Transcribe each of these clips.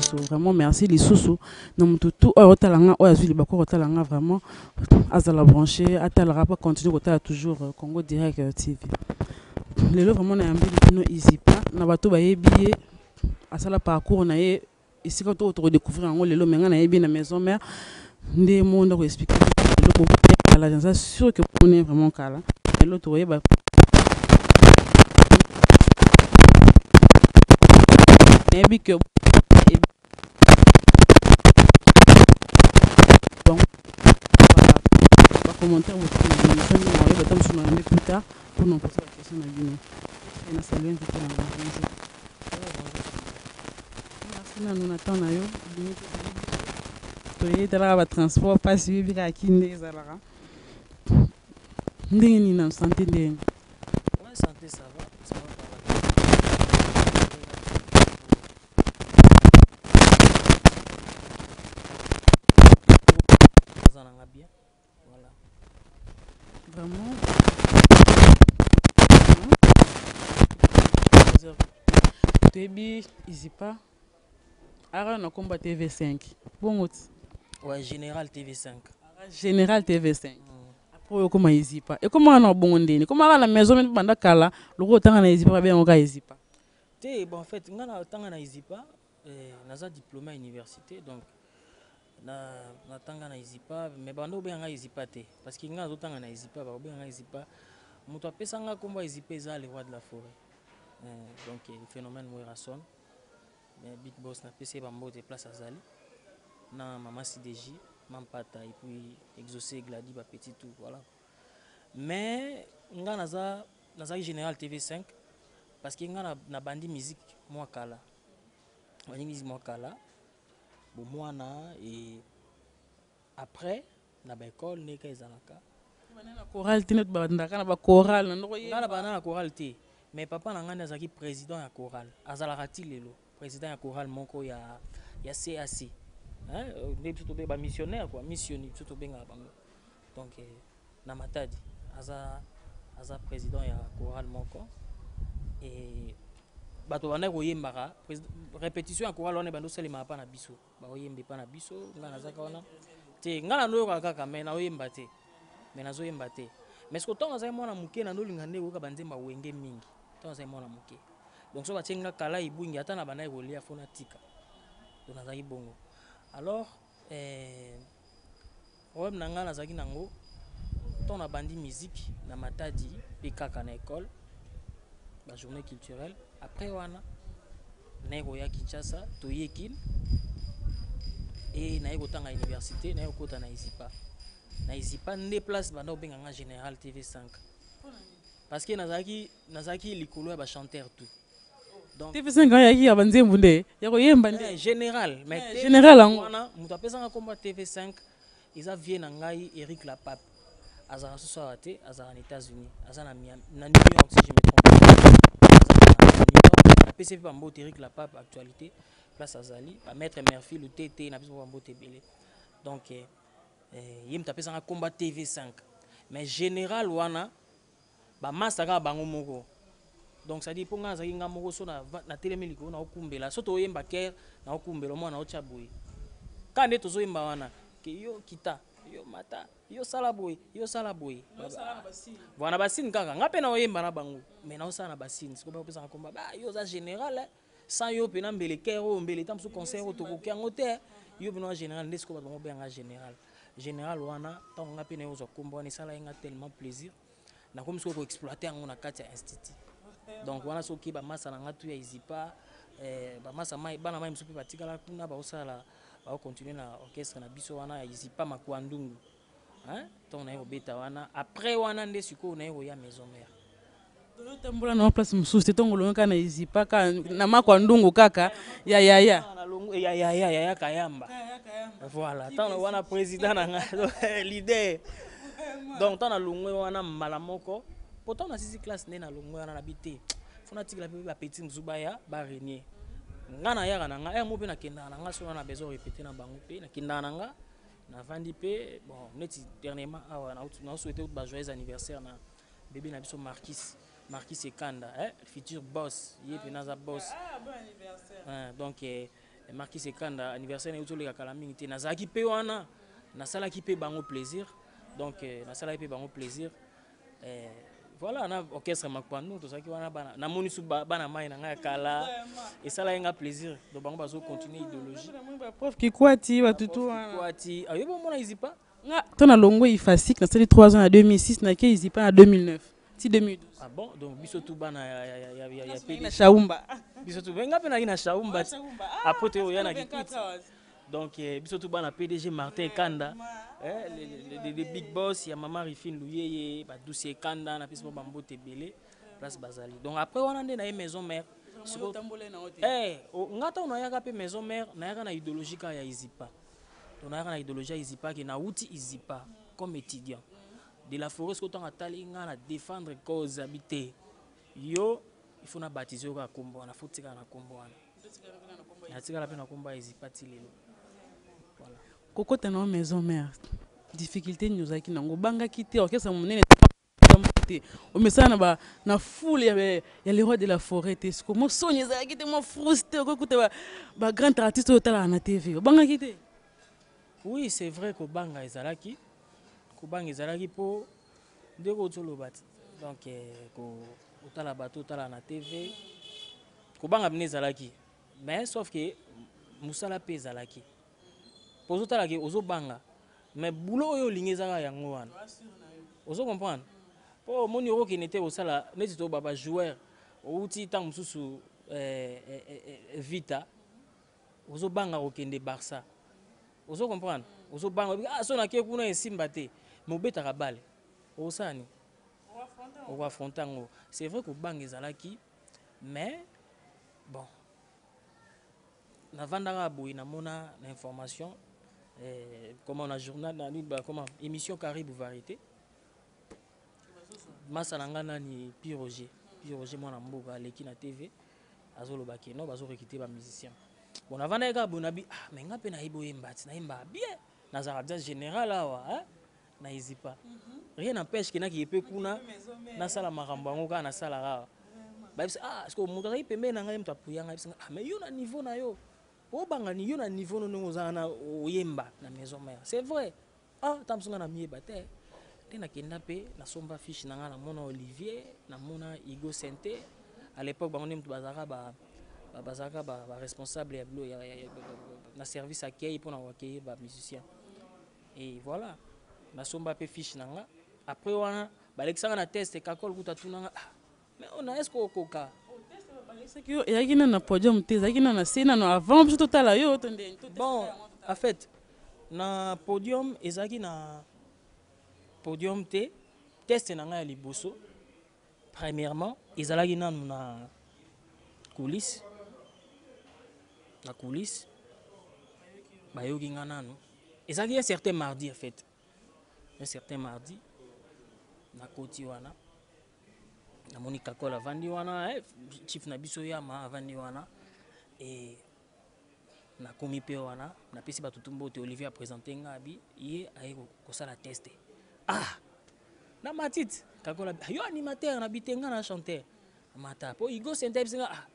miso. Vraiment merci lisusu na mutu tout oyo otala nga, oyo azwi libaku kotala nga, vraiment azala branché, atalaka pa continue kotala toujours Congo Direct TV. Lelo vraiment nayambeli bino Izipa na bato bayebi ye, asala parcours na ye esika to toko découvrir yango lelo. Mais nga nayebi na maison mère nde mo ndako expliquer lelo kala, naza sûr que on vraiment kala lelo tokoyeba. Nayebi que donc ba commentaire botika na émission nini oyo bata mosusu na plus tard pour nous poser la question na bino. Et na saluer invité na nga. Bonjour. Merci nanu na temps na yo. Toyetalaka ba transport mpasi, oyebi kaka ki ndenge ezalaka. Ndenge nini na santé, ndenge? Ouais, santé, ça va. Ça va par la Naza nanga bien. Voilà. Vraiment toyebi Izipa ara na komba TV5 bongo ti? Ouais, Général TV5. Général TV5. Après oyo okoma Izipa, ekomaka na bongo ndeni? Ekomaka na maison mene banda kala loko otanga na Izipa, babenga kaka Izipa? Te, bon, en fait, nga na tanga na Izipa, naza diplômé à université, donc na natanga na Izipa, mais bando obenga nga Izipa te, parce que nga nazotanga na Izipa, bakobenga nga Izipa. Moto apesa nga kombo ya Izipa eza le roi de la forêt. Donc phénomène Werrason. Mais Big Boss, napesi ye bambote place azali. Na mama CDJ, Mampata et puis Exaucé Glady, ba petit tout, voilà. Mais nga naza nazalaki Général TV5 parce que nga na bandi musique mwa kala. Bandi musique mwa kala. Bomwana et après na ba école ndeka ezalaka. Banda na chorale te, neti babandaka na ba chorale na ndoko? Nga na banda na chorale te, mais papa na ngai nde azalaki président ya chorale, azalaka ti lelo président ya chorale moko ya CAC, hein, nde biso tobenga ba missionnaire quoi, missioni biso tobengaka bango. Donc na Matadi aza président ya chorale moko et bato bandaki koyembaka. Répétition ya chorale wana ebandi osalemaka mpa na biso, baoyemba epa na biso. Ngai nazalaka wana te, ngai nandoyokaka kaka, mais naoyemba te, mais nazoyemba te. Mais soki ntango nazali mwana moke, nandolinga nde koyoka banzembo ya Wenge mingi ntango nazali mwana moke. Donc so batie nga kala ibwingi, ata na bandaki kolia, fo natika. Donc nazalaki bongo. Alors problème na ngai nazalaki nango ntango nabandi musique na Matadi mpe kaka na école, ba journée culturelle. Après wana naye koya Kinshasa, toye Kin e naye kotanga université, naye kokota na Izipa. Na Izipa nde place banda kobenga nga Général TV5, parce que nazalaki likolo ya ba chanteur tout. Donc TV5 ayaki ya banzembo nde ya koyemba nde? Général, mais général yango. Wana moto apesanga kombo ya TV5 eza vie na ngai Eric Lapape. Azalaka susu awa te, azalaka na États-Unis, aza na Miami, na New York si je me trompe pas. Aza na New York. Napesi mpe bambote Eric Lapape, actualité place azali, ba maître Merfi Lutete na biso, bambote ebele. Donc ye moto apesanga kombo TV5, mais général wana bamasta kaka bango moko. Donc c'est à dire mpo ngai nazalaki nga moko, so natelemi likolo naokumbela, so toyemba chœur, naokumbela omwana, naotya boye kaka nde tozoyemba wana ke yo kita, yo mata, yo sala boye, yo sala boye. Voilà, na basine kaka nga mpe naoyemba na bango, mais naosala na basine. Sikoyo bakopesanga komba ba yo oza général, eh. Sans yo mpena mbele chœur oyo, mbele ta mosusu concert oyo tokoki yango te, yo mpena oza général. Nde sikoyo bato bango benganga général. Général wana, ntango nga mpe naye kozwa kombo wana, esala ye nga tellement plaisir, nakomi sikoyo ko exploiter yango na kati ya institut. Donc wana soki bamasa na nga tu ya Izipa, bamasa mai, bana mai mosusu mpe batikala kuna, baosala, bao continuer na orchestre na biso wana ya Izipa Makwandungu, hein? Ntango naye kobeta wana, après wana nde sikoyo naye koya maison mère. Otambola na place mosusu te? Ntongo olongi kaka na Izipa, kaka na Makwa Ndungu, kaka ya yaya? Ya yaya, yaya Kayamba, voilà. Ntango wana président na nga, leader. Donc ntango nalongwe wana mbala moko, po ntango nasisi classe nde nalongwe wana, nabi te, fo natikela mpe ba petit mosusu baya ba régner. Nga nayaka na nga ere mo mpe nakendaka na nga, so wana na besoin répéter na bango mpe nakendaka na nga, navandi mpe. Bon, neti dernièrement awa nao souhaiter ba joyeux anniversaire na bébé na biso Marquis, Marquis Ekanda, eh, futur boss, ye mpe naza boss. Ah, donc Marquis Ekanda, anniversaire na ye toleka kala mingi te, nazalaki mpe wana, nasalaki mpe bango plaisir. Donc nasalaki mpe bango plaisir. Voilà, na orchestre Makwandu tozalaki wana, bana namoni su bana mai na ngai ya kala, esalaki nga plaisir. Donc bango bazocontinue idéologie. Prof Kikwati, batutu wana. Kikwati ayobi, omona Izipa. Nga to na longwe Ifasik, nasali 3 ans na 2006, nake Izipa na 2009 ti 2012. Ah bon, donc biso tu bana ya PD. Na Shaumba. Biso tu, nga mpe naki na Shaumba. Après te oya na Kikwiti. Donc biso tu bana PDG Martin Ekanda, le big boss ya mama Rifine Luyeye, badusi Ekanda, napesi bo bambote ebele place bazali. Donc après wana nde naye maison mère. Nga ntango nayaka mpe maison mère, nayaka na idéologie kaka ya Izipa. Donc nayaka na idéologie ya Izipa ke nauti Izipa comme étudiant de la forêt. Soki ntango atali nga na défendre cause, abi te, yo il faut na baptise yo kaka kombo wana, faut tikala na kombo wana. Natikala mpe na kombo ya Izipa ti lelo. Voilà. Kokota na maison mère, difficulté nini ozalaki nango? Obangaki te? Orchestre monene te, omesana na foule ya le roi de la forêt te. Siko mo soni ezalaki te, mo frustre okokuta bagrand artiste oyo otalaka na TV, obangaki te? Oui, c'est vrai, kobanga ezalaki, kobanga ezalaki mpo ndenge ozoloba ti. Donc kotala bato otala na TV, kobanga bino ezalaki, mais sauf que mosala mpe ezalaki. Po ozotala ke ozobanga, mais boulot oyo olingi eza kaka yango wana, ozo comprendre? Mpo omoni okokende te kosala neti to bajoueur outi ntango mosusu Vita, ozobanga kokende Barça, ozo comprendre? Ozobanga, ah, so nake kuna esimba te, mais obetaka bale, okosala nini? Okoaffronte yango. C'est vrai, kobanga ezalaki, mais bon, navandaka boye, namona na information, comment, na journal na nini, comment, émission Karibu Variété, masa na nga nani, Pi Roger, Pi Roger mwana mboka, aleki na TV, azoloba ke no, bazorecruter bamusicien. Bon, navandaki kaka boye, nabi: ah, mais nga mpe nayebi oyemba ti, nayembaka bien, nazalaka déjà général awa, hein? Na Ezipa, rien n'empêche ke nakeye mpe kuna nasala makambo yango kaka nasalaka awa. Bayebisa, ah, parce que moto azalaki pembeni na ngai, moto apuya ngai, ayebisa ngai: ah, mais yo na niveau na yo, obangani yo na niveau no ndenge oza wana, oyemba na maison mère. C'est vrai, ah, ta mosu ngai namiyeba te nde nakenda mpe nasomba fiche na ngai. Namona Olivier, namona Igo Sente à l'époque, bango nde moto bazalaka baresponsable ya bilo na service accueil mpona koaccueillir bamusicien. Et voilà, nasomba mpe fiche na nga. Après wana balekisanga na test, kakol kuta tunanga: ah, mais ona, est ce que okoka? Soki yo ezalaki nano na podium te, ezalaki nano na se nano avant biso totala yo to ndeni? Bon, en fait, na podium, ezalaki na podium te. Test na ngai ya liboso, premièrement, ezalaki nanu na coulisse. Na coulisse bayoki nga nanu, ezalaki un certain mardi, en fait, un certain mardi. Nakoti wana, namoni Kakol avandi wana, chief na biso Yama avandi wana. E nakomi mpe wana, napesi bato tu mbote. Olivier aprésente nga, abi ye aye kosala test. Ah, na matite Kakol abi: yo animateur? Na bi te, nga na chanteur. Mata mpo Igo Sente ayebisi nga: ah,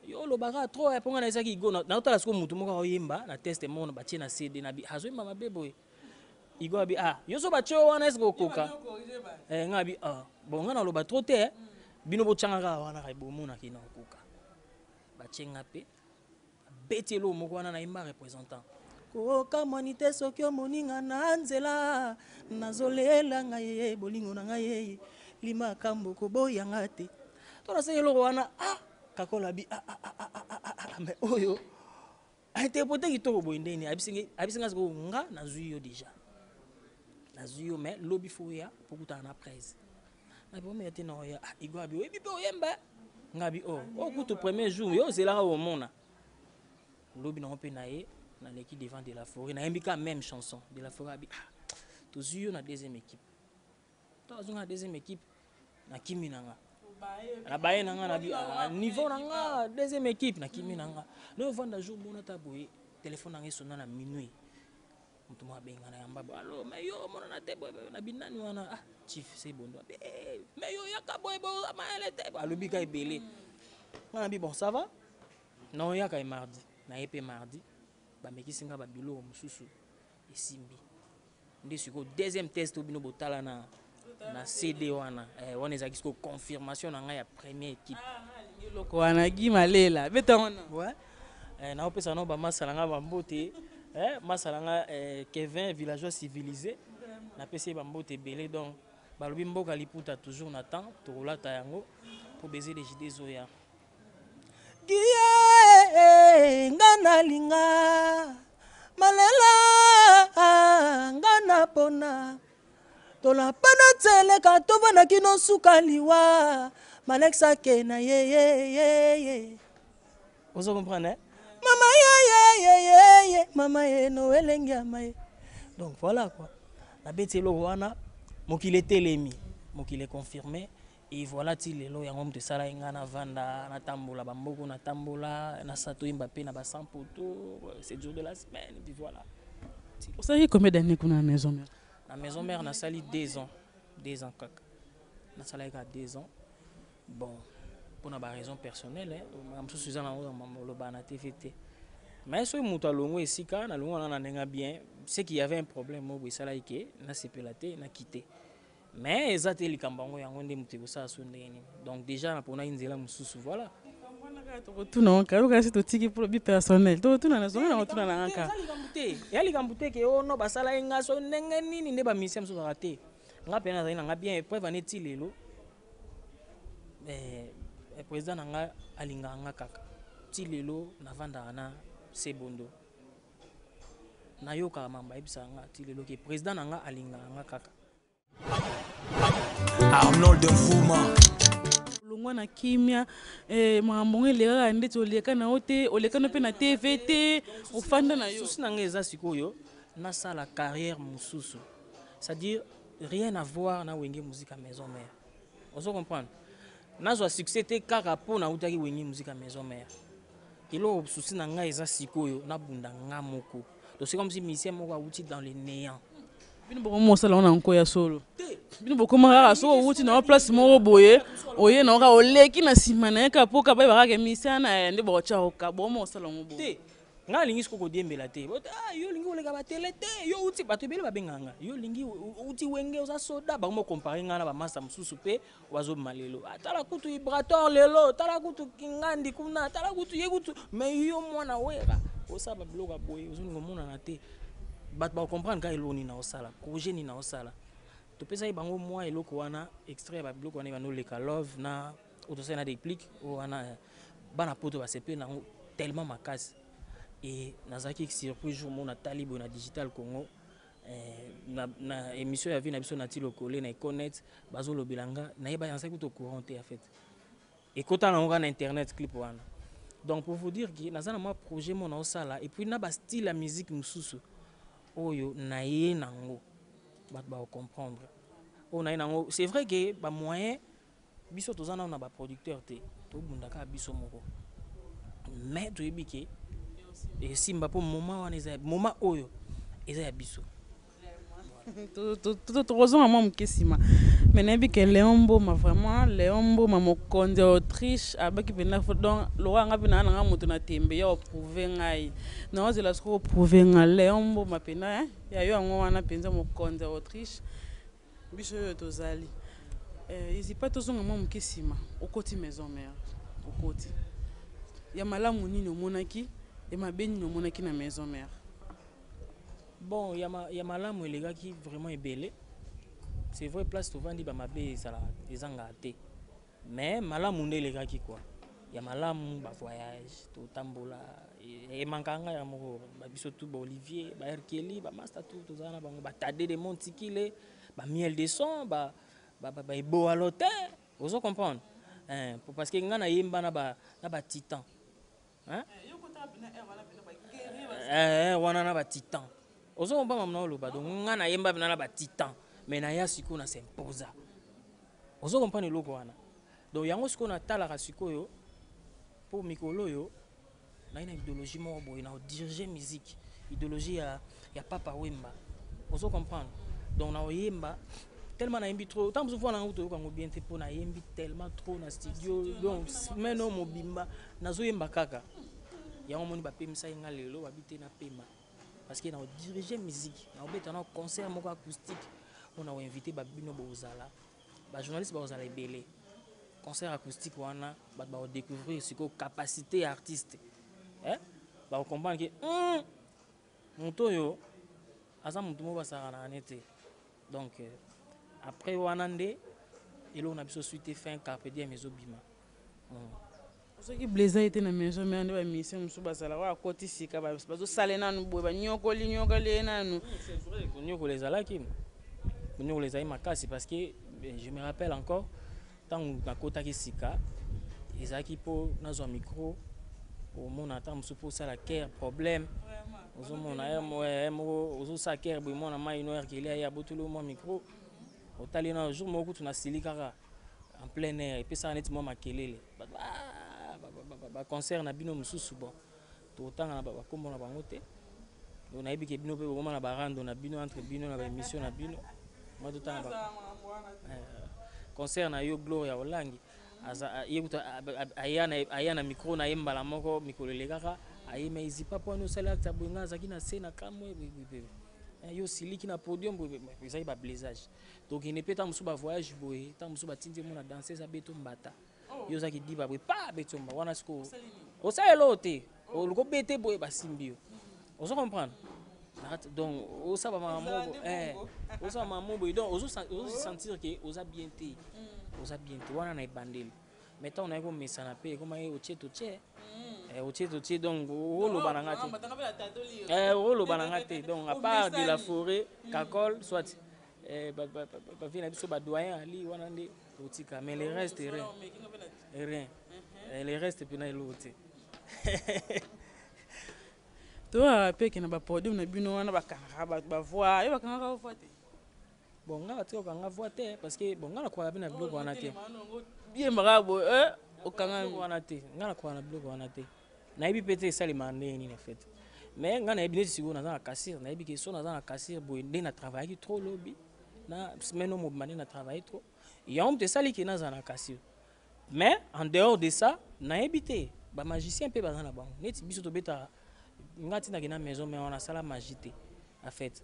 yo olobaka trop. Mpo nga nayesaki Igo, naotala sikoyo motu moko aoyemba na test moko batie na CD, na bi azoyemba mabe boye. Igo abi: ah, yo so batie yo wana, eske okoka? Nga abi: ah, bon, nga naloba trop te, bino botyanga kaka wana, kaka bomonaki na okoka. Batie nga mpe, beti eloko moko wana, nayemba représentant. Kokamwani te soki omoninga na nzela, nazolela ngai ye bolingo na ngai ye limakambo, koboyanga te. To nasali eloko wana, ah, Kakola bi: ah, ah, ah, ah, ah, ah, mais oyo interprété kitoko boye ndeni? Ayebisi nga: sikoyo nga nazwi yo déjà, nazwi yo, mais lobi fo oya po kutana na presse. Nabi omeya te na oya. Ah, Igo abi: oyebi mpe oyemba? Nga bi: oh, o kutu premier jour yo ozelaka, omona lobi nango mpe na ye. Naleki devant de la forêt, nayembi ka même chanson. De la forêt abi: ah, tozwi yo na deuxième équipe. To azwi nga na deuxième équipe, nakimi na nga, na baye na nga, na bi: ah, niveau na nga, deuxième équipe. Nakimi na nga, naovanda jour mona ata boye, telefone na nga esonna na minuit, moto moko abenga na yamba: allo, mais yo omonana te boye? Na binani wana? Ah, chief Sebondo abe: mais yo yaka boye boye, mayele te. Alobi ka ebele. Nga na bi: bon, ça va, na oyaka e mardi. Naye mpe mardi, bamekisi nga babiloko mosusu, esimbi. Nde sikoyo deuxième test oyo bino botala na CD wana, wana ezalaki sikoyo confirmation na ngai ya première équipe. Eloko wana Guy Malela beta wana. Ouais. Naopesa nao bamasa na ngai bambote, masa na ngai Kevin, villageois civilisé, napesi ye bambote ebele. Donc balobi mboka liputa toujours na temps, tokolata yango mpo baiser de jide ezoya. Gie nga nalinga Malela, nga na pona tolapana tseleka, tovanda kino suka liwa. Malex ake na ye ye ye ye, ozo comprendre, eh? Mama ye ye ye ye ye, mama ye no elengi ya ma ye. Donc voilà quoi, nabeti eloko wana, mokili etelemi, mokili econfirme et voilà. Ti lelo yango moto esalaki ngai navanda, natambola bamboko, natambola nasa toyemba mpe na ba 100 poto 7 jours de la semaine et puis voilà. Osalaki combien d'années kuna na Maison Mère? Na Maison Mère nasali 2 ans, 2 ans kaka nasalaki kaka 2 ans. Bon, mpona baraison personnelle mosusu eza nango oloba na TV te, mais soki moto alongwe esika nalongwe wana na ndenge bien, c'est qu'il y avait un problème moko esalaki ke nasepela te, nakite. Mais eza te likambo yango, yango nde moto ekosala so ndenge nini. Donc déjà naponaki nzela mosusu, voilà. Tokotuna kaka, kasi totiki mpo lobi personnel, tokotuna na zonga na kotuna na kaka. Likambo te, eya likambo te ke ono basala ye nga so ndenge nini. Nde bamusicien mosusu kaka te, nga mpe nazali na nga bien. Preuve ane ti lelo, président na nga alingaka nga kaka. Ti lelo navandaka na Sebondo, nayokaka mambo ayebisaka nga. Ti lelo ke président na nga alingaka nga kaka. Arnold Mvuma. Olongwa na kimia, makambo ngo elekaka ndeti oleka na yo te, oleka no mpe na TV te, ofanda na yo. Souci na ngai eza sikoyo nasala carrière mosusu, c'est-à-dire rien à voir na Wenge Musica Maison Mère, ozo comprendre? Nazwa succès te kaka mpo nautaki Wenge Musica Maison Mère. Eloko souci na ngai eza sikoyo nabunda nga moko. Donc c'est comme si musicien moko awuti dans le néant. Bino bokoma osala ngo na nko ya solo. Te. Bino bokoma kaka soki owuti na place moko boye, oye na kaka oleki na nsima na ye kaka mpo kaka bayeba kaka musicien na ye nde bakotya oka bokoma osala ngo boye. Te, ngai alingi sikoyo kodiembela te. Ah, yo olingi koleka batele te, yo uti bato ebele babengaka nga, yo olingi uti Wenge, oza soda. Bango mokompare ngai na bamasa mosusu mpe bazobima lelo. Ah, tala kutu Ibrator lelo, tala kutu Kingandi kuna, tala kutu ye kutu, mais yo mwana Wera osala babiloko ya boye, ozolinga omonana te. Bato bakocomprendre kaka eloko nini na osala, projet nini na osala. Topesaki bango mwa eloko wana, extrait ya babiloko wana ebanda oleka love na oyo tosali na Déplique oyo wana. Bana Poto basepeli nango tellement makasi et nazalaki surpris jour moko natali boye na Digital Congo, na émission ya vie na biso na Tilokole na Econet, bazolobela nga. Nayeba, nazalaki kutu au courant te. En fait ekota nango kaka na internet, clip wana. Donc pour vous dire que naza na mwa projet mo naosala et puis na bastyle ya musique mosusu oyo naye nango, bato bakocomprendre oyo naye nango. C'est vrai que bamoyen biso toza nano na baproducteur te, tobunda kaka biso moko, mais toyebi ke esimba mpo moment wana eza moment oyo eza ya biso. Tokozonga mwa moke nsima, mais nayebi ke Léon Mboma, vraiment Léon Mboma, mokonzi ya Autriche, abaki mpenza. Donc lokola nga mpe naa nanga moto na tembe ya oprouve ngai, naozela soki oprouve nga Léon Mboma mpenza ya yo yango wana mpenza, mokonzi ya Autriche. Biso oyo tozali ezipa, tozonga mwa moke nsima. Okoti Maison Mère, okoti ya malamu nini omonaki, ya mabe nini omonaki na Maison Mère? Bon, ya malamu elekaki vraiment ebele. C'est vrai, place tovandi, bamabe ezalaka, ezangaka te, mais malamu nde elekaki quoi. Ya malamu, bavoyage totambola, emankaka ngai ya moko. Babiso tu, baOlivier, baerkeli, bamaster tu tozala na bango, batade de Montikile, bamiel de son, baeboa lotin, ozo comprendre, parce que ngai nayemba na batitan, hein? Wana na batitan, ozo comprendre na oloba. Donc ngai nayemba mpena na batitan, mais naya sikoyo na s'imposa, ozo comprendre eloko wana. Donc yango sikoyo natalaka sikoyo mpo mikolo oyo naye na idéologie moko boye na odirige musique, idéologie ya Papa Wemba, ozo comprendre. Donc na oyemba tellement, nayembi trop, ntango mosusu voix nango toyoka yango bien te mpo nayembi tellement trop na studio. Donc semaine oyo mobimba nazoyemba kaka. Yango moni bapemisaki nga lelo, babi te napema parce que naodirige musique, naobeta na concert moko acoustique mpo na koinvite babino. Bozala bajournaliste, bakozala ebele. Concert acoustique wana, bato bakodécouvrir sikoyo capacité ya artiste, eh? Bakocomprendre ke moto oyo aza motu moko basalaka na ane te. Donc après wana nde eloko na biso suite fin, Carpe Diem ezobima. Soki Blaise ete na Maison Mère, nde bamusicien mosusu bazala oyo akoti sika, bazosala nanu boye, banyokoli nyokoli ye nanu. C'est vrai, konyokola ezalaki, konyokola ezali makasi, parce que je me rappelle encore ntango nakotaki sika, ezalaki mpo nazwa micro, omona ata mosusu mpo osala chœur, problème. Ozomona moko ozosala chœur boye, mwana mai no erkeli aye abotoli mwa micro, otali na jour moko kutu nasili kaka en plein air, epesaka neti mwa makelele. Bato baconcert na bino mosusu, bon, totanga na bakombo na bango te. Donc nayebi ke bino mpe bokoma na barando na bino, entre bino na baémission na bino, mwa totanga concert na yo Gloria Olangi, ye kutu aya na micro na ye mbala moko. Mikolo elekaka ayema ezipa mpo wana osali acte ya boye, nga azalaki na se na kamwe, yo osiliki na podium boye, ezalaki bablaisage. Tokende mpe ntango mosusu bavoyage boye, ntango mosusu batindi ye mo na danseuse abeto mbata, yo ozalaki diba boye, pa abeti yo mba wana. Sikoyo osala eloko te, oluki obete boye, basimbi yo, ozo comprendre? Donc osala makambo moko, osala makambo boye, donc ozosentir ke oza bien te, oza bien te wana na ebandeli. Mais ntango naye komesana mpe ekomaki otie totie, otie totie, donc oloba na nga te, oloba na nga te. Donc à part de la forêt, kakol, soit bavie na biso badoyen ali wana nde totika, mais le reste rien, rien, le reste mpena eloko te. Toyaka mpe ke na bapodium na bino wana bakangaka bato bavoix, yo bakangaka voix te? Bon, nga batika kokanga voix te, parce que bon, nga nakwaka mpe na biloko wana te. Biembaka boye, okangami. Wana te, nga nakwaka na biloko wana te. Nayebi mpe te esalemaka ndenge nini en fait, mais nga nayebi neti sikoyo naza na cassure, nayebi ke so naza na cassure boye nde na travaillaki trop lobi na semaine oyo mobima, nde na travaille trop, yango moto esali ke nazala na cassure. Mais en dehors de ça, nayebi te, bamagicien mpe baza na bango neti biso tobetaka. Nga ntinaki na Maison Mère wana, asala magie te en fait,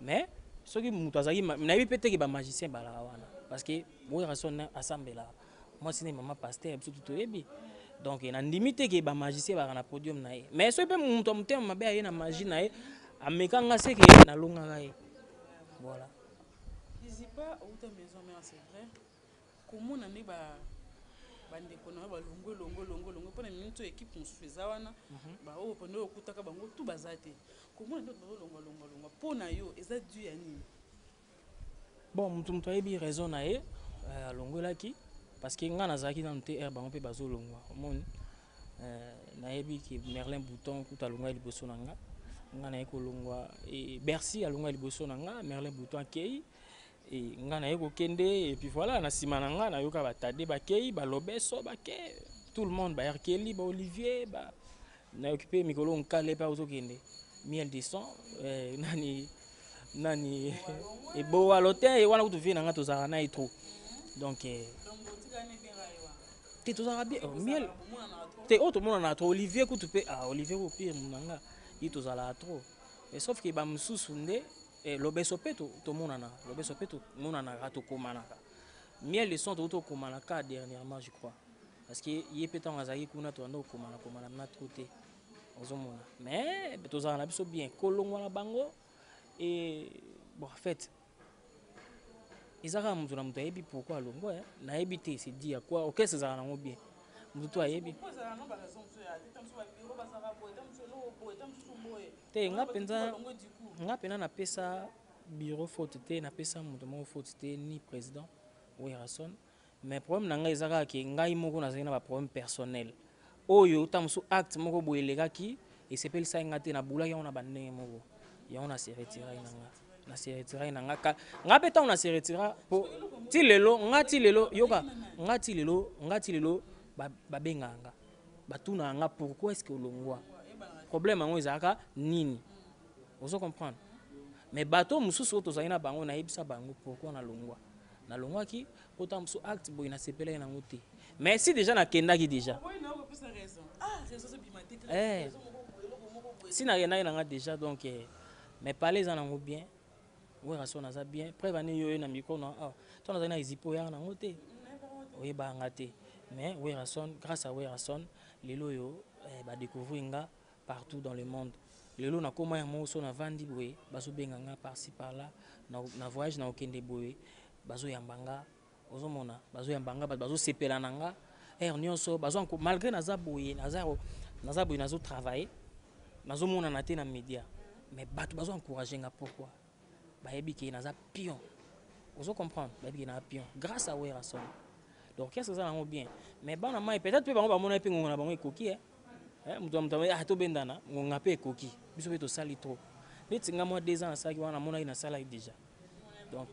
mais soki moto azalaki, nayebi mpe teke bamagicien balaka wana, parce que Werrason asambelaka, mwasi ne mama pasteur, biso tu toyebi. Donc nandimi te ke bamagicien balaka na podium na ye, mais soki mpe moto ya motema mabe aye na magie na ye, ameka nga, seke nalongaka ye, voilà. Liziba, outa Maison Mère, c'est vrai, komona nde bandeko na yo balongwe, longwe, longwe, longwe, mpona minute oyo équipe mosusu eza wana, baoyo mpona oyo okutaka bango tu baza te, komona nde bazolongwa, longwa, longwa, mpo na yo eza dû ya nini? Bon, moto ayebi raison na ye alongwelaki, parce que nga nazalaki nanu te aire bango mpe bazolongwa. Omoni, nayebi ke Merlin Bouton kuta alongwa liboso na nga, nga naye kolongwa. Bercy alongwa liboso na nga, Merlin Bouton akei, e nga naye kokende, et puis voilà, na nsima na nga nayoka batade bakei, balobeso bake, tout le monde, baerkeli, baolivier ba, nayoki mpe mikolo nkale mpe ozokende miel de son, nani nani ebowalo te wana kutu vie na nga tozalaka na ye trop. Donc te, tozalaka bien, miel te oyo tomonana trop, Olivier kutu mpe, ah, Olivier kutu pire na nga, ye tozalaka trop. Mais sauf ke bamosusu nde lobeso mpe tomonana, lobeso mpe tomonanaka, tokomanaka. Miel de son tokuti tokomanaka dernièrement, je crois, parce que ye mpe ntango azalaki kuna tobanda kokomana komana na trop te, ozomona. Mais tozalaka na biso bien. Kolongwa na bango e, bon, en fait eza kaka moto na moto ayebi pourquoi alongwa. Nayebi te, c'est dit à quoi orchestre ezalaka nango bien, moto to ayebi te. Nga mpenza, nga mpena napesa bureau faute te, napesa moto moko faute te, ni président Werrason. Mais problème na ngai eza kaka ke ngai moko nazalaki na baproblème personnel oyo ntango mosusu acte moko boye elekaki, esepelisaki nga te, nabulaki yango na bandenge moko, yango na se retiraki na nga, na se retiraki na nga. Nga mpe ntango na se retira, po ti lelo nga, ti lelo, yoka nga, ti lelo nga, ti lelo babengaka nga, batunaka nga pourquoi est ce que olongwa, problème yango ezalaka nini, ozo comprendre? Mais bato mosusu oyo tozali na bango, nayebisa bango pourquoi nalongwa. Nalongwaki mpo ntango mosusu acte boye nasepelaki nango te, mais si déjà nakendaki déjà, si nakendaki nanga déjà. Donc mais pale eza nango bien. Werrason aza bien. Preuve ane yo na micro na awa to nazali na ezipo, oyaka nango te, oyebaka nga te. Mais Werrason, grâce à Werrason, lelo oyo badécouvrir nga partout dans le monde. Lelo nakóma yango so navandi boye, bazobenga nga par-ci par-là na voyage na okende boye, bazoyamba nga. Ozomona bazoyamba nga, bato bazosepela na nga heure nyonso bazo, malgré naza boye, naza boye, nazotravaille, nazomonana te na média, mais bato bazo encourage nga. Pourquoi? Bayebi ke naza pion. Ozo comprendre? Bayebi ke naza pion grâce à Werrason. Donc qu'est-ce que eza nango bien. Mais bana mai, peut-être mpe bango bamona mpe ngonga na bango ekoki. Moto moto, ah, tobendana, ngonga mpe ekoki. Biso mpe tosali trop. Neti nga mwa 2 ans nasalaki wana, namonaki nasalaki déjà. Donc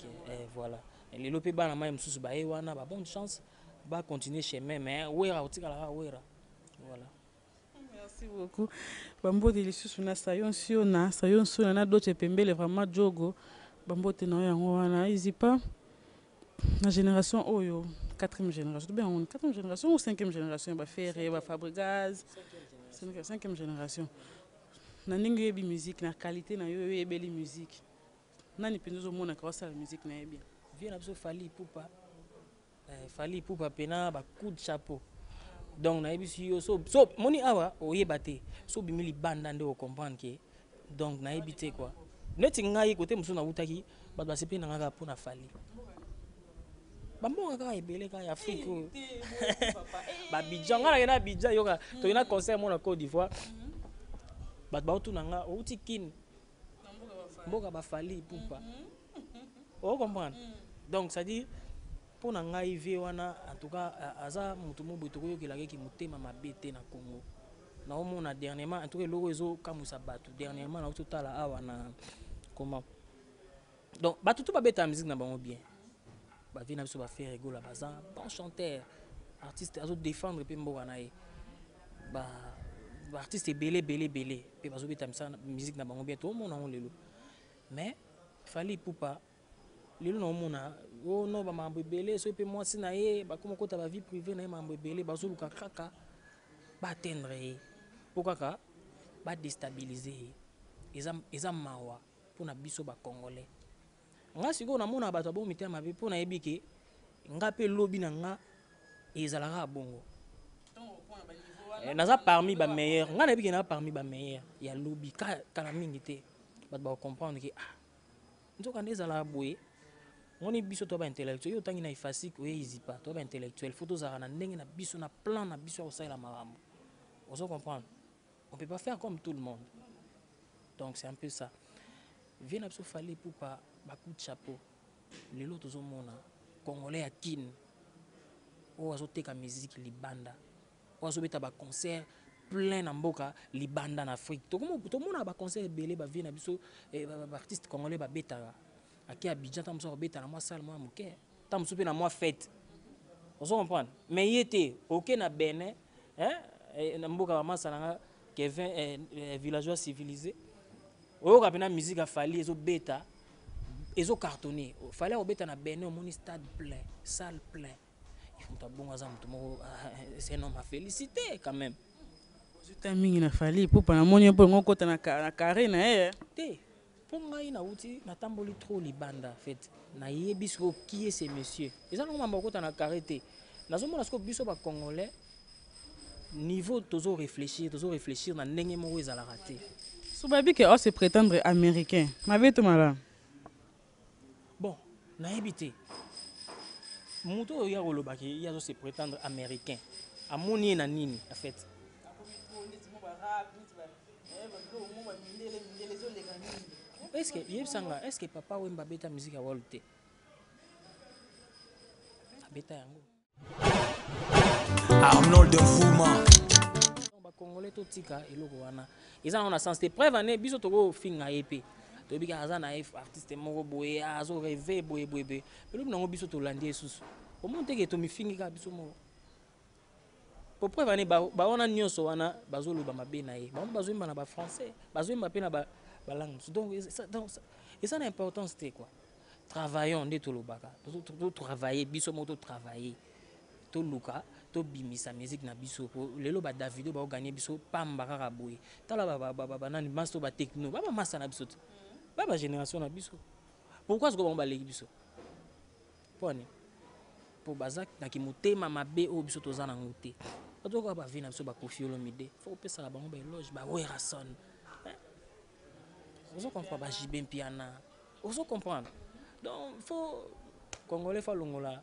voilà, lelo mpe bana mai mosusu baye wana, ba bonne chance, bacontinue chemin. Mais Wera otikalaka Wera, voilà. Merci beaucoup. Bambote lisusu na Sayon Siona, Sayon Siona na Doche Pembele, vraiment jogo. Bambote na yango wana Izipa na génération oyo, quatrième génération, bien quatrième génération ou cinquième génération, ba Ferre, ba Fabregas, cinquième génération. Na ndenge oyebi musique, na qualité na yo oyebeli musique. Nani mpenza ozomonaka osala musique na ye bien? Vieux na biso Fally Ipupa. Fally Ipupa mpena, ba coup de chapeau. Donc nayebisi yo, so moni awa oyeba te, so obimi libanda nde ocomprendre ke. Donc nayebi te quoi. Neti ngai kote mosusu nawutaki, bato basepeli na ngai kaka mpona Fally. Bamboka kaka ebele kaka ya Afrique oyo, Babidjan, ngai nakenda Abidjan. Yoka, tokenda concert mo na Côte d'Ivoire, bato baotuna nga: "Outi Kine, mboka baFally Ipupa." Ocomprendre? Donc c'est à dire, mpo na ngai, vieux wana, en tout cas aza motu mo boye tokoyokelaka eki motema mabe te na Congo. Naomona dernièrement, en tout cas eloko ezokamwisa bato dernièrement, nauti otala awa na comment. Donc bato to babetaka musique na bango bien. Bavieux na biso baFerre Gola baza bon chanteur, artiste azodéfendre mpe mboka na ye. Baartiste ebele ebele ebele mpe bazobeta musique na bango bien, toomona yango lelo. Mais Fally Ipupa lelo naomona ono bamakambo ebele, soki mpe mwasi na ye bakoma kota bavie privée na ye, makambo ebele bazoluka kaka baatteindre ye mpo kaka badéstabiliser ye. Eza mawa mpona biso bacongolais. Nga sikoyo namona bato abongo mitema mabe, mpo nayebi ke nga mpe lobi na nga ezalaka ya bongo. Naza parmi bameilleur. Nga nayebi ke naza parmi bameilleur ya lobi. Kala mingi te bato bakocomprendre ke ah, nzoka nde ezalaka boye. Ngoni biso to baintellectuel, yo otangi na IFASIC, oye Izipa, to baintellectuel, faut tozalaka na ndenge na biso, na plan na biso ya kosalela makambo. Ozo comprendre? On peut pas faire comme tout le monde. Donc c'est un peu ça. Vieux na biso Fally Ipupa, bacoup de chapeau. Lelo tozomona congolais ya Kine oyo azoteka musique libanda, oyo azobeta baconcert plein na mboka libanda na Afrique. Tomona baconcert ebele, bavieux na biso baartiste congolais babetaka. Ake Abidjan, ntango mosusu akobeta na mwa salle mwa ya moke, ntango mosusu mpe na mwa fête. Ozo comprendre? Mais ye te, oke na Benin, na mboka bamasa na nga Kevin, villageois civilisé, oyoka mpena musique ya Fally ezobeta, ezocartonne. Fally akobeta na Benin, omoni stade plein, salle plein. Moto abongo aza moto moko, c'est un homme à féliciter quand même. Ozwi mingi na Fally Ipupa, namoni mpo yango okota na carré na ye. Te, mpo ngai nauti, natamboli trop libanda. Fait nayebi sikoyo qui est ce monsieur. Eza nango mambo akota na carré te. Nazomona sikoyo biso bacongolais, niveau tozo réfléchir, tozo réfléchir na ndenge moko ezalaka te. So bayebi ke ose prétendre américain, mabe to malamu? Bon, nayebi te. Moto oyo ya kolobaki ye azo se prétendre américain, amoni ye na nini en fait? Est ce que yebisanga, est ce que Papa Wemba abeta musique ya world te? Abeta yango. Arnold Mfuma. Bacongolais totika eloko wana, eza nango na sens te. Preuve ane biso tokofinga ye mpe toyebi kaka aza na ye artiste moko boye, azo rêve boye boye boye. Elobi nango biso tolandi ye susu, omoni teke tomifingi kaka biso moko. Po preuve ane bawana nyonso wana bazoloba mabe na ye, bango bazoyemba na bafrançais, bazoyemba mpe na balangue mosusu. Donc eza na importance te quoi. Travaillons nde tolobaka, totravaille biso moko, totravaille, toluka tobimisa musique na biso, po lelo ba Davido baoganye biso pamba kaka boye. Tala banani maso, batekno, bamamasa na biso te, ba bagénération na biso. Pourquoi sikoyo bango baleki biso? Mpo ani? Mpo baza na kimotema mabe oyo biso toza nango te. Bato kaka bavie na biso, baKoffi Olomide, faut kopesaka bango baéloge, baWerrason, ozo comprendre, baJB Mpiana, ozo comprendre. Donc faut Congolais faut alongola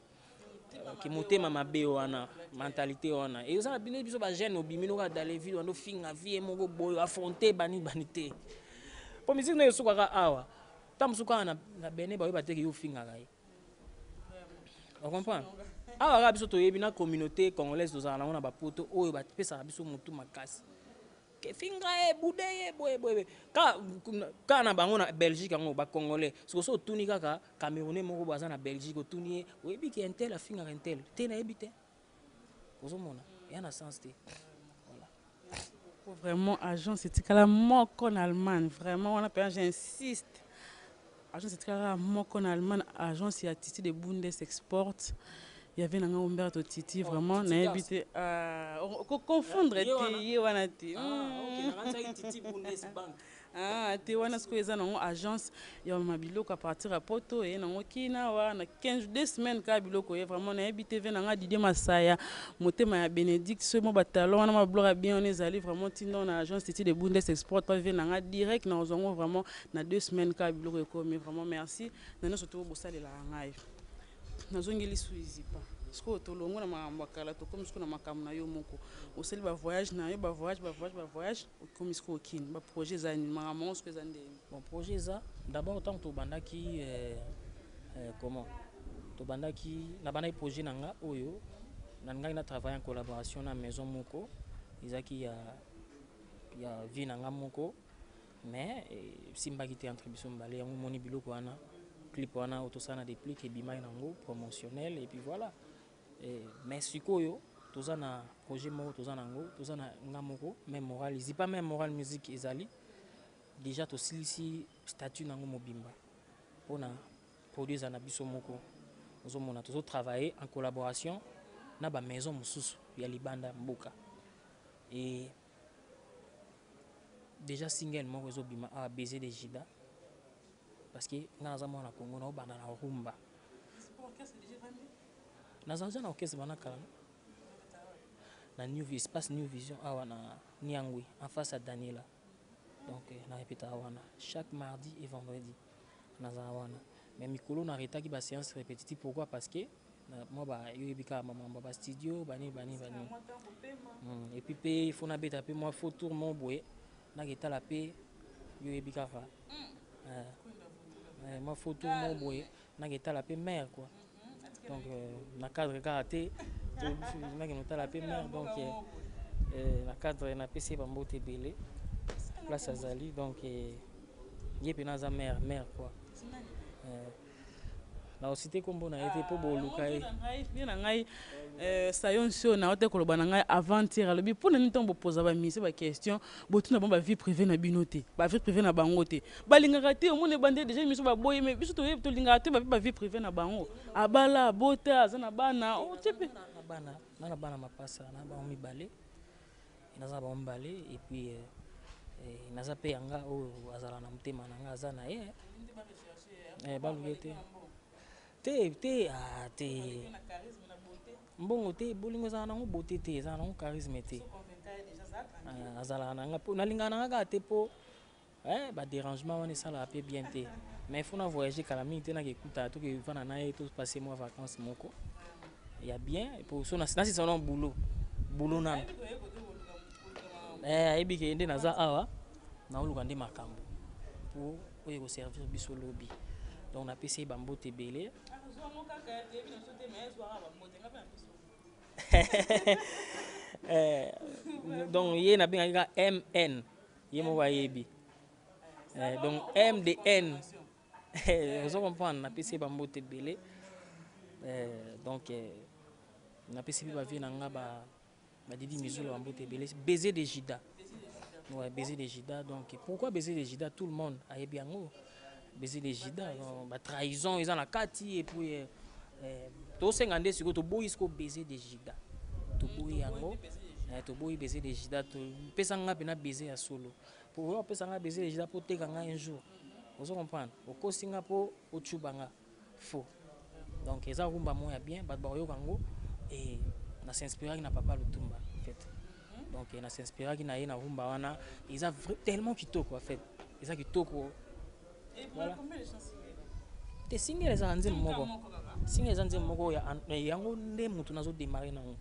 kimotema mabe wana, mentalité wana eza na bino. Biso bajeune, obimi noka dans les villes, wana ofinga vie moko boye, affronte bani bani te, po musique nayo esukaka awa. Ta mosusu kaka na Benin bayoba teke yo ofingaka ye, ocomprendre. Awa kaka biso toyebi na communauté congolaise, tozala nango na bapoto oyo bapesaka biso motu makasi kefinga ye, bude ye boye boye kaka na bango na Belgique. Yango bacongolais siko so otuni kaka Camerounais moko boye aza na Belgique, otuni ye: "Oyebi ke un tel afingaka un tel?" "Te, nayebi te." Ozomona eya na sens te, voilà. Vraiment, agence etikala moko na Allemagne, vraiment wana mpenza j'insiste, agence etikala moko na Allemagne, agence ya Titi de Bundes Export ya ve nanga Umberto Titi. Vraiment nayebi te koconfondre te, ye wana te. Ah, te, wana sikoyo eza nango agence ya bamama biloko à partir ya Poto, eye nango kina wana 15, 2 semaines kaka biloko ye. Vraiment nayebi te, ve nanga Didier Masaya, motema ya Bénédicte, soki mo batalon wana, ma biloko ya bien wana ezali vraiment ntina na agence Titi de Bundes Export pa ve nanga direct na kozwa yango vraiment na 2 semaines kaka biloko ekomi. Vraiment merci na nyonso to bosalelaka ngai. Nazongeli su ezipa sikoyo, tolongo na makambo ya kala, tokomi sikoyo na makambo na yo moko. Osali bavoyage na yo, bavoyage, bavoyage, bavoyage, okomi sikoyo okini. Baprojet eza nini? Makambo yango sikoyo eza ndeni? Bon, projet eza d'abord ntango tobandaki, comment, tobandaki, nabandaki projet na nga oyo nalingaki na travailler en collaboration na maison moko ezalaki ya vie na nga moko, mais esimbaki te entre biso mibale. Yango omoni biloko wana, clip wana oyo tosala na Déplique, ebimaki nango promotionnel et puis voilà. Mais sikoyo toza na projet moko, toza nango, toza na nga moko même moral ezipa, même moral musique ezali déjà, tosilisi statut nango mobimba mpona produit eza na biso moko. Ozomona tozotravailler en collaboration na bamaison mosusu ya libanda mboka, et déjà single moko ezobima awa, Baiser de Jida, parce que nga naza mwana Congo, naobanda na rumba. Naza deja na orchestre bana kala na New Espace, New Vision awa na Niangwi, en face ya Daniela. Donc na répétaka wana chaque mardi et vendredi, nazala wana. Mais mikolo na arrêtaki baséance répétitive. Pourquoi? Parce que mwa yo oyebi kaka mamambo ya bastudio, banini banini banini. Et puis mpe faut nabeta mpe mwa faux tour mo boye, naketala mpe, yo oyebi kaka, mwa faux tour mo boye, naketala mpe mare quoi. Donc na cadre kaka te, nakende otala mpe mare. Donc na cadre napesi ye bambote ebele place azali. Donc ye mpena aza mare mare quoi. Na osite nkombo na ye te mpo boluka ye. Ye na ngai sayo nsio na te koloba na ngai aventure. Alobi mpo na nini ntango bopoza bamise baquestion, botuna bango bavie privé na bino te, bavie privé na bango te, balingaka te. Omoni ebande déjà miso baboyi, mais biso toyebi, tolingaka te bape bavie privé na bango. Abala, abota, aza na bana, otie mpe? Na bana, na bana mapasa na bango mibale, naza na bango mibale. Et puis naza mpe yanga oyo azala na motema na nga, aza na ye. Baluki te te te, ah, te mbongo te, bolingo ezala nango, bote te, ezala nango charisme te. Azalaka na nga mpo nalingaka na nga kaka te, mpo badérangement wana esalaka mpe bien te. Mais faut na voyage kala mingi te, naka ekutana, tokevanda na ye, topasse mwa vacance moko ya bien, po so nasisa na boulot, boulot nano. Ayebi ke nde naza awa, naoluka nde makambo po oyo ekoservir biso lobi. Donc napesi ye bambote ebele. Donc ye nabengaki kaka MN, ye moko ayebi. Donc M de N, ozo comprendre. Napesi ye bambote ebele. Donc napesi mpe bavie na nga badidi mizula bambote ebele. Baiser de Jida, ouais, Baiser de Jida. Donc pourquoi Baiser de Jida? Tout le monde ayebi yango. Baiser de Judas, ba trahison eza na kati et puis tosenga nde sikoyo toboyi sikoyo baiser de Judas. Toboyi yango. Toboyi baiser de Judas, topesa nga mpena baiser ya solo. Po opesa nga baiser de Judas po teka nga un jour. Ozo comprendre? Okosi nga po ochuba nga. Faux. Donc eza rumba moko ya bien, bato bakoyoka yango et na s'inspiraki na Papa Lutumba en fait. Donc na s'inspiraki na ye na rumba wana, eza tellement kitoko en fait. Eza kitoko. Voilà. Te, single ezaka nzembo moko. Single eza nzembo moko ya yango nde motu nazo démarrer nango.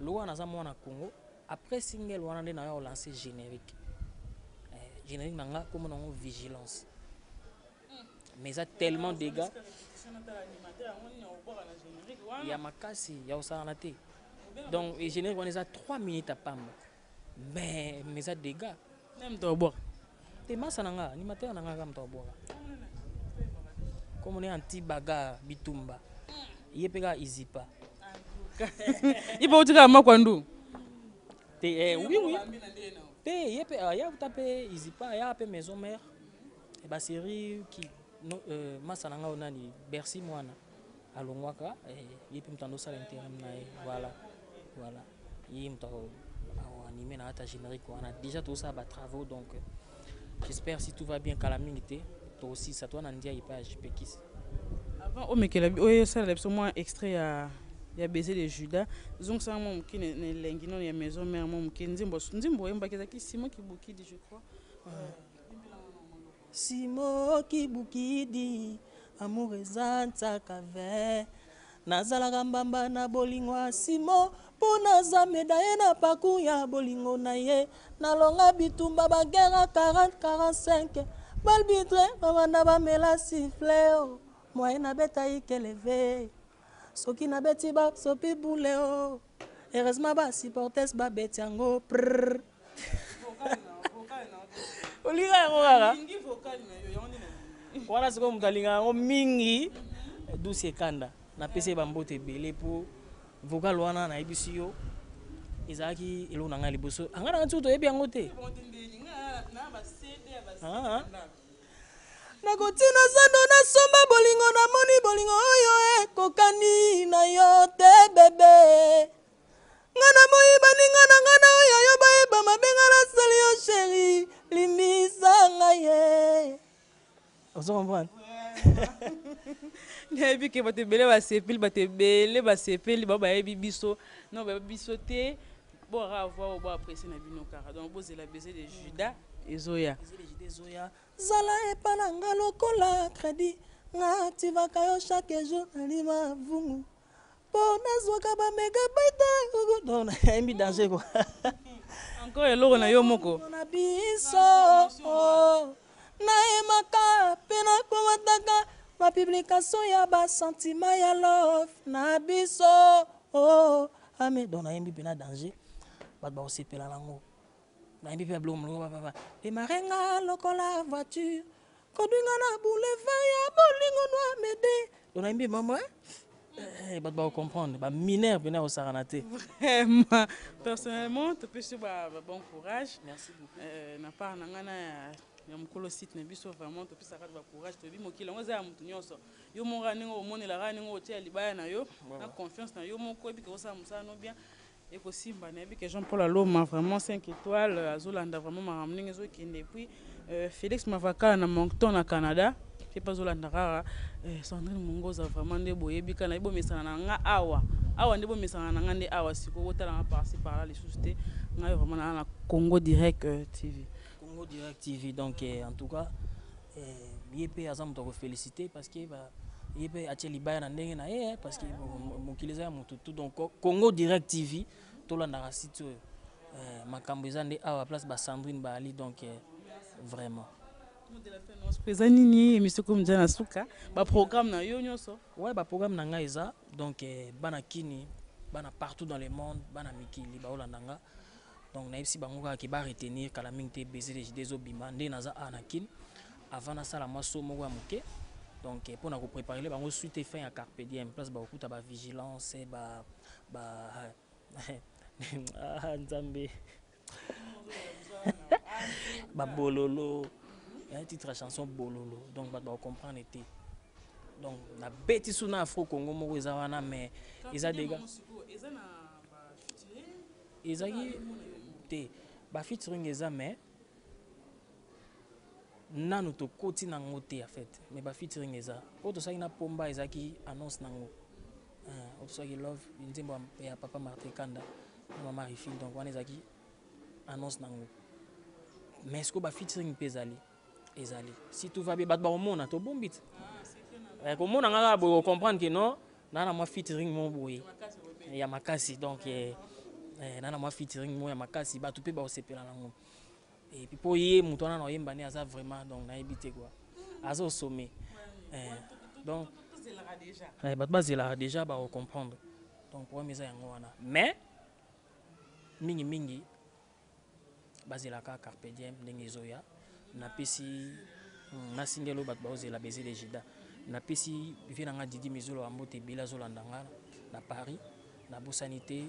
Lokola naza mwana Congo, après single wana nde nayo lancer générique. Générique na nga kombo nango Vigilance. Mais eza tellement dégâts ya makasi ya kosalana te. Donc générique wana eza 3 minutes ya pamba. Mais eza dégâts. Nde moto abwaka? Te, masa na nga, animateur na nga kaka moto abwaka. Komona anti bagarre bitumba. Ye mpe kaka izipa. Ye mpe otikaka makwandu? Te, oui. Te, ye mpe aya kuta mpe izipa, aya mpe maison mère. Ba série ki no, masa na nga oyo nani Bercy mwana alongwaka, ye mpe moto andosala intérim na ye. Voilà. Ye moto anime na ata générique wana. Déjà tozosala ba travaux, donc j'espère, si tout va bien, kala mingi te tokosisa to wana ndia epai ya JPKis. Avant omekela oyo osalela biso mwa extrait ya Baiser de Judas, zongisanga mwa moke na elengi nano ya maison mère, mwa moke nzembo oyembaki ezalaki Simon Kibukidi, je crois. Simo Kibukidi, amour eza ntsaka ve, nazalaka mbamba na bolingo ya Simo mpo naza médaille na parcours ya bolingo na ye. Nalonga bitumba, baguerre 40 45, baarbitre babanda bamela sifflet o moye nabeta ikeleve soki nabeti basopi bule o. Heureusement basupporters babeti yango prrr. Olinga yango kaka wana. Sikoyo moto alingaka yango mingi, Dusi Ekanda, napesi ye bambote ebele mpo vocal wana nayebisi yo ezalaki eloko na ngai liboso. Anga nanga nsuku toyebi yango te. Ah, nakotina zando nasomba bolingo, namoni bolingo oyo ekokani na yo te. Bebe nga na moyi baninga na nga na oyo yo bayeba mabe nga nasali yo. Chéri, limbisa ngai ye. Ozo comprendre? Nayebi ke bato ebele basepeli, bato ebele basepeli, bao bayebi biso no bayebi biso te, boaka avoir oyo boapprécie na bino kaka. Donc bozela Baiser de Judas ezoya. Ezoya. Zala epa na nga lokola crédit, nga activaka yo chaque jour nalima vungu mpo nazwaka bamégabyte. Donc nayembi danger quoi. Encore eloko na yo moko. Na biso nayemaka mpe nakomataka bapublication ya basentiment ya love na biso. Oh, ame donc nayembi mpe na danger, bato bakosepela nango. Nayembi mpe ya biloko molongo bapapa démarre nga lokola voiture kodwinga na boulevard ya bolingo noamede. Donc nayembi mama, bato bakocomprendre, baminere mpena kosakana te. Vraiment, personnellement topesi yo ba bon courage. Merci beaucoup. Na part na ngai na ya mokolo site na biso, vraiment topesaka bacourage. Toyebi mokili yango eza ya motu nyonso. Yo moko kaka ndenge omonelaka, ndenge otia libaya na yo na confiance na yo moko, oyebi ke osala mosala no bien, ekosimba. Nayebi ke Jean Paul Aloma, vraiment 5 étoiles, azolanda vraiment makambo ndenge ezokende. Et puis Félix Mavakala na Moncton na Canada mpe mpe azolanda kaka. Sandrine Mongoza, vraiment nde boyebi kaka, nayebi bomesana na nga awa awa, nde bomesana na nga nde awa. Sikoyo botalanga par-ci par-là lisusu te. Ngai vraiment naa na Congo Direct TV. Congo Direct TV. Donc en tout cas ye mpe aza moto akofélicité parce que ye mpe atie libaya na ndenge na ye, parce que mokili eza ya motu tout. Donc Congo Direct TV, tolandaka site oyo, makambo eza nde awa, place basandrine baali. Donc vraiment. Eza nini émission komi nza na suka, baprogramme na yo nyonso? Ouais, baprogramme na ngai eza donc bana kini, bana partout dans le monde, bana mikili baolanda nga. Donc nayebisi bango kaka ke baretenir, kala mingi te Baiser de Judas ezobima. Nde naza awa na Kini avant nasala mwa so moko ya moke, donc mpona kopréparer bango suite et fin ya Carpe Diem, place bakokuta bavigilance ba ah, Nzambe, babololo. Titre ya chanson Bololo, donc bato bakocomprendre te. Donc nabeti su na Afro Congo moko eza wana, mais eza dega ezalaki te. Bafeaturing eza, mais nanu tokoti nango te en fait. Mais bafeaturing eza oyo tosalaki na Pomba, ezalaki annonce nango. Oyo tosalaki Love, nzembo ya papa Martin Kanda na mama Rifine, donc wana ezalaki annonce nango. Mais sikoyo bafeaturing mpe ezali, ezali. Si tout va bien, bato bakomona tobombi te. Komona nga kaka boye, kocomprendre ke non, naa na mwa featuring moko boye ya makasi. Donc naa na mwa featuring moko ya makasi, bato mpe bakosepela nango. Et puis mpo ye moto wana na oyemba nde aza vraiment, donc nayebi te quoi, aza au sommet. Donc bato bazelaka déjà, bakocomprendre. Donc problème eza yango wana, mais mingimingi bazelaka Carpe Diem ndenge ezoya. Napesi nasingeli oyo bato baozela Baiser de Juda. Napesi vie na nga Didi Mizolo ya mbote ebele, azolanda nga na Paris. Nabosani te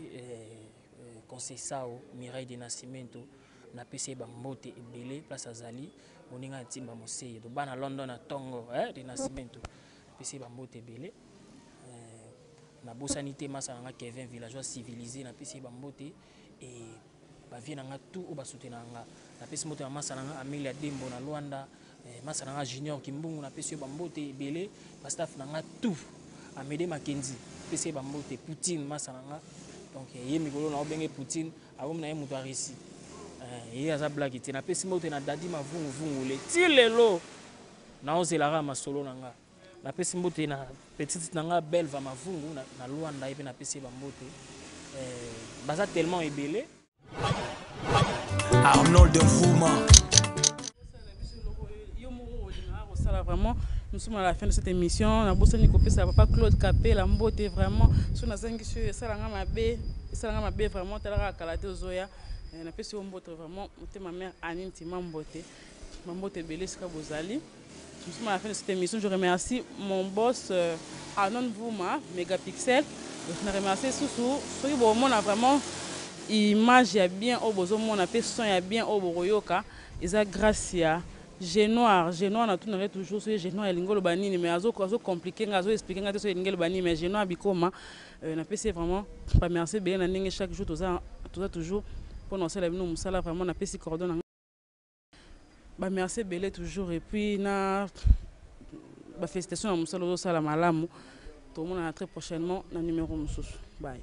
Concesao Mireille de Nascimento, napesi ye bambote ebele place azali, moninga ya Ntimba Moseye to bana London na ntongo de Nascimento, napesi ye bambote ebele. Nabosani te masa na nga Kevin, villageois civilisé, napesi ye bambote. E bavie na nga tout oyo basoutenaka nga, napesi mbote na masa na nga Amelia Dembo na Lwanda, masa na nga Junior Kimbungu, napesi yo bambote ebele. Bastaff na nga tout, Amede Makenzi, napesi ye bambote. Poutine, masa na nga, donc ye mikolo na obenge Poutine, akomi na ye moto ya Russie, ye aza blague te. Napesi mbote na Dadi Mavunguvungu, le ti lelo naozelaka masolo na nga. Napesi mbote na petite na nga Belva Mavungu na Lwanda, ye mpe napesi ye bambote. Baza tellement ebele. Arnold Mfuma. Yo moko olingaka kosala. Vraiment, nous sommes à la fin de cette émission. Nabosani kopesa papa Claude Kapela mbote. Vraiment, so nazangi so, esalanga mabe, esalanga mabe vraiment. Talaka kala te, ozoya. Napesi yo mbote vraiment, motema mare Ani Ntima, mbote, bambote ebele esika bozali. Nous sommes à la fin de cette émission. Je remercie mon boss Anon Vuma, Megapixel. Je remercie Soussou. Soki bomona vraiment image ya bien oyo bozomona mpe son ya bien oyo bokoyoka, eza grâce ya Genoir. Genoir, natunaka toujours soki Genoir elingi oloba nini, mais azocompliquer nga, azoexpliquer nga te soki elingi eloba nini. Mais Genoir bikoma, napesi ye vraiment bamerci ebele na ndenge chaque jour toza toujours mpona kosala bino mosala. Vraiment, napesi cordon na bamerci ebele toujours, et puis na bafélicitation na mosala ozosala malamu. Tomonana très prochainement na numéro mosusu. Bye.